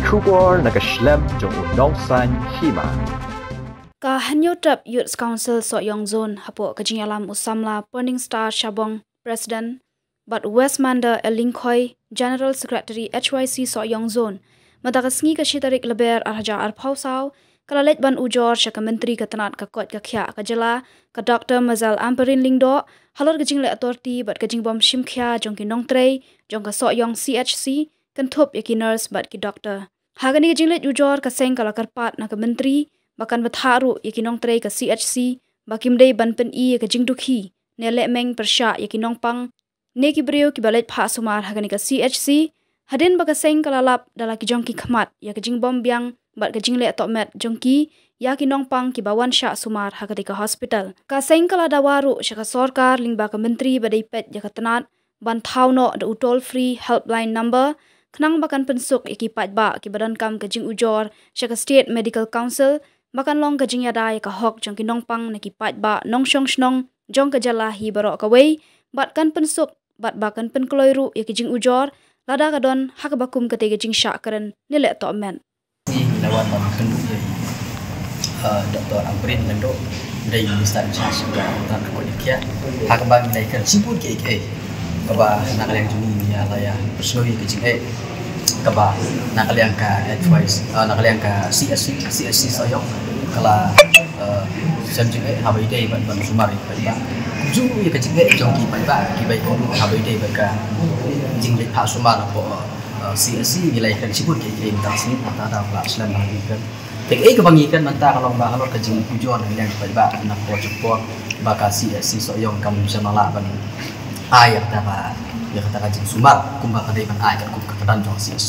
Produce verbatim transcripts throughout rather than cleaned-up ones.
Khubor na ka shlem jong u nongsan hima. Ka Hynñiewtrep Youth Council Sohiong Zone hapoh ka jingïalam u samla Burning Star Shabong, President, bad Westmander L Lyngkhoi, General Secretary H Y C Sohiong Zone, mynta ka sngi ka shi tarik Lber ar hajar arphew saw, ka la leit ban ujor sha ka Myntri ka tnat ka koit ka khiah ka jylla, ka Doctor Mazel Ampareen Lyngdoh, halor ka jingleh authority bad ka jingbym shim khia jong ki nongtrei jong ka Sohiong C H C, kynthup ïa ki nurse bad ki doctor. Ha kane ka jingleit ujor, ka seng ka la kyrpad na ka Myntri ba kan bthah ruh ïa ki nongtrei ka C H C ba kim dei ban pyni ïa ka jingdukhi ne lehmeng pyrshah ïa ki nongpang ne ki briew kiba leit phah sumar ha kane ka C H C, hadien ba ka seng ka la lap da la ki jong ki khmat ïa ka jingbym biang bad ka jingleh tohmet jong ki ïa ki nongpang kiba wan shah sumar ha katei ka hospital. Ka seng ka la dawa ruh sha ka sorkar lyngba ka Myntri ba dei peit ïa ka tnat ban thaw noh da u toll free helpline number, khnang ba kan pynsuk ïa ki paidbah kiba donkam ka jingujor sha ka State Medical Council, ba kan long ka jingïada ïa ka hok jong ki nongpang ne ki paidbah nongshong shnong jong ka jylla hi baroh kawei, bad kan pynsuk bad ba kan pynkloi ruh ïa ki jingujor lada ka don ha kaba kum katei ka jingshah kren ne leh tohmet. Ngi la wan ban kynduh ïa i, eh, Doctor Ampareen Lyngdoh, dei Minister in charge ka tnat ka koit ka khiah. Ha kaba ngi la ïakren shibun kiei kiei kaba na ka liang jong ngi ngi la ïa pyrshah ïa ka jingeh kaba na ka liang ka H Y C, eh, na ka liang ka C H C, C H C Sohiong ka la, eh, sem jingeh haba ïadei bad ban sumar ïa ki paidbah. Kumjuh ïa ka jingeh jong ki paidbah kiba ïakynduh haba ïadei bad ka jingleit phah sumar hapoh, eh, C H C. Ngi la ïakren shibun kiei kiei mynta ka sngi, mynta ka daw ka la slem ba ngi kren. Te kaei kaba ngi kren mynta ka long ba halor ka jingujor na ka liang ki paidbah na ka por jong ka por ba ka C H C Sohiong kam shym la lah ban ai ïa kata ka, ïa kata ka jingsumar kumba ka dei ban ai katkum ka kyrdan jong C H C.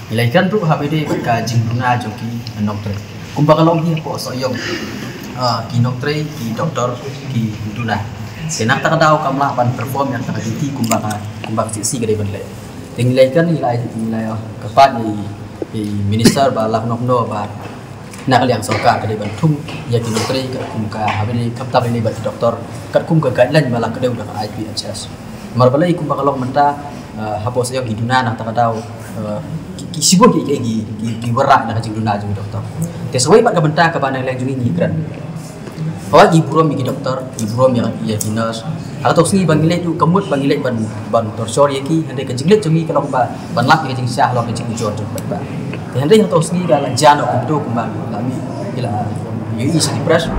Ngi la ïakren ruh haba ïadei bad ka jingduna jong ki nongtrei. Kumba ka long hi hapoh Sohiong, ah, ki nongtrei, ki doktor, ki duna. Te na kata ka daw kam lah ban perform ïa kata ka duty kumba ka, kumba ka C H C ka dei ban leh. Te ngi la ïakren, ngi la, ngi la kyrpad ïa i, ïa i minister ba lada kumno kumno ba na ka liang sorkar ka dei ban thung ïa ki nongtrei katkum ka, haba ïadei khamtam ïadei bad ki doktor, katkum ka guideline ba la kdew da ka I P H S. Namar balei kumba ka long mynta, eh, hapoh Sohiong ki duna na kata ka daw, eh, ki, ki shibun ki, ki, ki, ki, ki wanrah na ka jingduna jong ki doktor. Te sa wei pat ka bynta kaba na ka liang jong ngi ngi kren. Hooid, ngi burom ïa ki doktor, ngi burom ïa, ïa ki nurse. Ha kato ka sngi ba ngi leit ruh, ka mut ba ngi leit ban, ban torture ïa ki, hynrei ka jingleit jong ngi ka long ba ban lap ïa ka jingshisha halor ka jingujor jong ki paidbah. Te hynrei ha kato ka sngi ka la jan kumto kumba la mih, ki la ïohi sha ki press.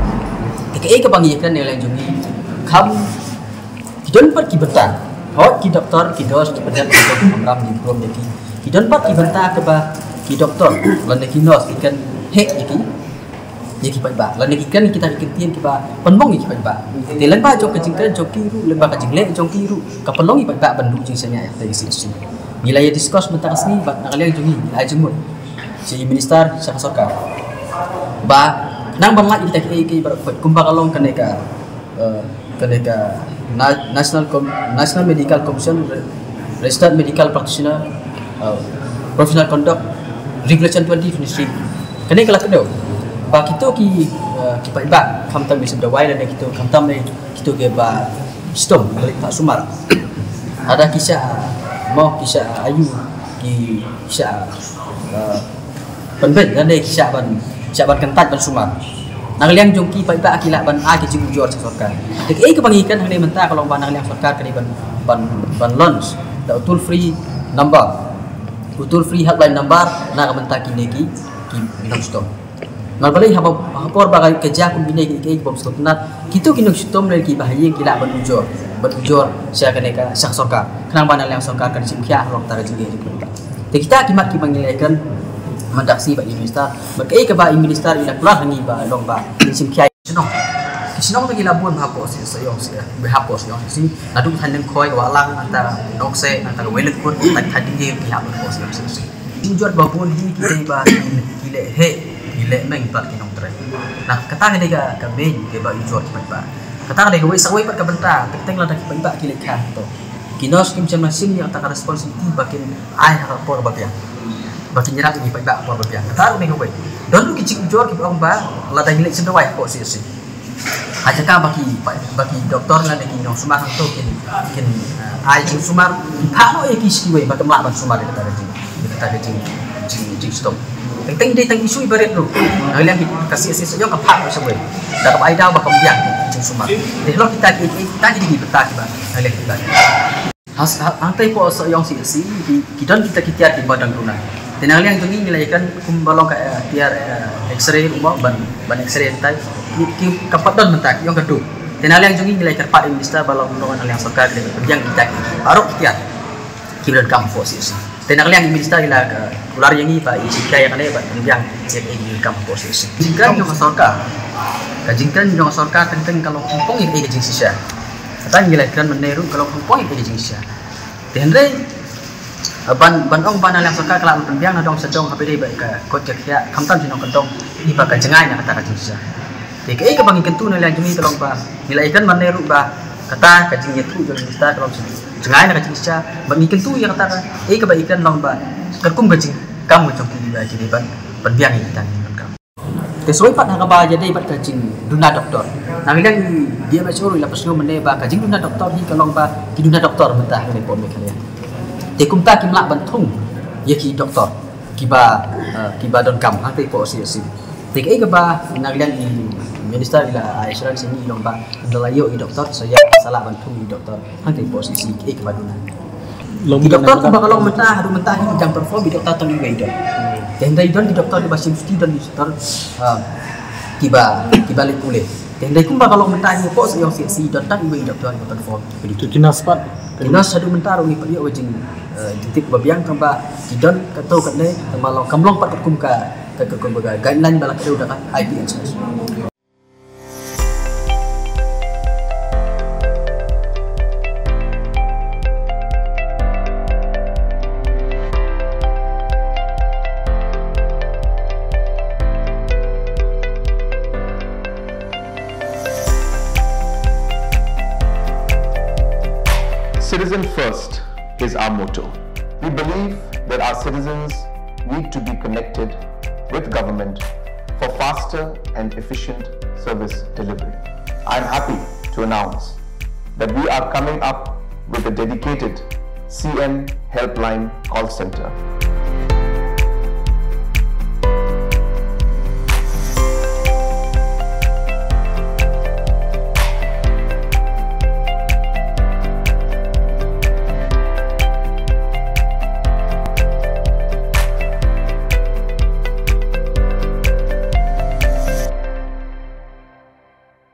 Te kaei kaba ngi ïakren na ka liang jong ngi, kham ki don pat ki bynta. Hooid, ki doktor, ki nurse, ki pynhiar, ki doktor, ki kamram, ngi burom ïa ki. Ki don pat ki bynta kaba ki doktor lane ki nurse ki kren heh ïa ki, ïa ki paidbah, lane ki kren kita ki kyntien kiba pynmong ïa ki paidbah. Te lyngba jong ka jingkren jong ki ruh, lyngba ka jingleh jong ki ruh, ka pynlong ïa ki paidbah ban duh jingshaniah ïa ka C H C. Ngi la ïa discuss mynta ka sngi bad na ka liang jong ngi, ngi la ïa jingmut sha i minister, sha ka sorkar ba nang ban lait ïa kita kiei kiei baroh kumba ka long kane ka, eh, kane ka Na-, National Com-, National Medical Commission, Re-, Registered Medical Practitioner, eh, Professional Conduct, Regulation twenty twenty-three. Kane ka la kdew ba kito ki, eh, ki paidbah khamtam ki sep dawai lane kito khamtam ne kito kiba shitom ba leit phah sumar. Lada ki shah, mo, ki shah ayu, ki shah, eh, pynbeit lane ki shah ban, shah ban kyntait ban sumar. Na ka liang jong ki paidbah ki lah ban ai ka jingujor sha sorkar. Te kaei kaba ngi kren hangne mynta ka long ba na ka liang sorkar ka dei ban, ban, ban launch da u toll free number, u toll free helpline number na ka bynta kine ki, ki nongshitom. Namar balei haba, ha por ba ka jia kum kine ki, ki bym sngewtynnat, kito ki nongshitom lane kiba ha ïing ki lah ban ujor, ban ujor sha kane ka, sha ka sorkar. Khnang ba na ka liang sorkar kan shim khia halor kata ka jingeh jong ki. Te kita ki mat kiba ngi la ïakren mynta ka sngi bad i minister. Bad kaei kaba i minister i la kular ha ngi ba long ba ngin shim khia. Shnong. Ki shnong te ki la bun hapoh Sohiong, Sohiong, hapoh Sohiong Sohiong. Naduh Thaiñ Lyngkhoi, Wahlang, nangta Nongkseh, nangta Wei Lyngkut, nangta Thaiñ Dingir, ki hap hapoh Sohiong Sohiong. Ki ujor ba bun hi ki dei ba ki, ki leh heh, ki leh meng bad ki nongtrei. Nah, kata ka dei ka, ka main kaba ujor ki paidbah. Kata ka dei kawei sa kawei pat ka bynta, teng teng lada ki paidbah ki leh khia to. Ki nurse kim shym la shim ïa kata ka responsibility ba kin ai ha ka por ba biang. Ba kin ïarap ïa ki paidbah ha ka por ba biang. Kata ruh dei kawei. Don ruh ki jingujor kiba ong ba lada ngi leit sngewdawai hapoh C H C, ha jaka ba ki, ba ki doktor lane ki nongsumar hangto kin, kin, eh, ai jingsumar, kin phah noh ïa ki sha kiwei ba kim lah ban sumar ïa kata ka jing. Kata ka jing jing jing stop. Teng teng dei tang issue ibarat ruh. Nga liang ka C S C ïong ka phah ruh sa wei. Da ka bai daw ba kam biang jingsumar. Dei halor kita ki kita ki dei beta kiba nga liang kita. Has hangtai po sa ïong C S C ki don kita ki tiar kiba dang duna. Te nga liang jong ngi ngi la ïakan kumba long ka tiar X-ray ruh ban ban X-ray tai. Ki ka pat don mynta ki ïong ka duk. Te nga liang jong ngi ngi la ïakan pat minister ba long nong nga liang sorkar ki dei ban biang kita ki. Baroh ki tiar. Ki ba donkam hapoh C S C. Te na ka liang i minister i la ka kular ïa ngi ba i jingkren ïa kane ba pynbiang ïa kaei ba donkam hapoh C S C. Jingkren jong ka sorkar. Ka jingkren jong ka sorkar teng teng ka long kongpong ïa kaei ka jingshisha. Kata ngi la kren mynne ruh ka long kongpong ïa kaei ka jingshisha. Te hynrei ban ban ong ba na liang sorkar ka la pynbiang na dong sha dong ha pdei ba ka kot ka khiah khamtam sha nong ka dong i ba ka jngai na kata ka jingshisha. Te kaei kaba ngi kyntu na liang jong ngi ka long ba ngi la ïakren mynne ruh ba kata ka jingïathuh jong minister ka long jngai na ka jingshisha ba ngi kyntu ïa kata ka ei kaba ïakren long ba katkum ka jingkam ka jong ki ba ki dei ban pynbiang ïa kita ki ban kam. Te soi pat ha kaba ïadei bad ka jingduna doktor. Na ka liang i D M H O ruh i la pynsngew mynne ba ka jingduna doktor hi ka long ba ki duna doktor mynta ha kane ka por Meghalaya. Te kumta kim lah ban thung ïa ki doktor kiba kiba donkam hangtei hapoh C S C. Te kaei kaba na ka liang i minister i la ai assurance ïa ngi i long ba ynda la ïoh i doktor sa ïa sa lah ban thung i doktor hangtei hapoh C S C kaei kaba duna. Ki doktor kiba ka long mynta haduh mynta hi ki dang perform i doktor tang iwei i don. Te hynrei i don ki doktor kiba shim shuti, don ki doktor kiba kiba leit pule. Te hynrei kumba ka long mynta hi hapoh C S C i don tang iwei i doktor kiba perform. Ki nurse pat. Ki nurse haduh mynta ruh ngi pat ïoh ka jing jingtip ba biang tang ba ki don katto katne tang ba long kam long pat katkum ka ka ka ka guideline ba la kdew da ka I P H S. Citizen first is our motto. We believe that our citizens need to be connected with government for faster and efficient service delivery. I am happy to announce that we are coming up with a dedicated C M Helpline call center.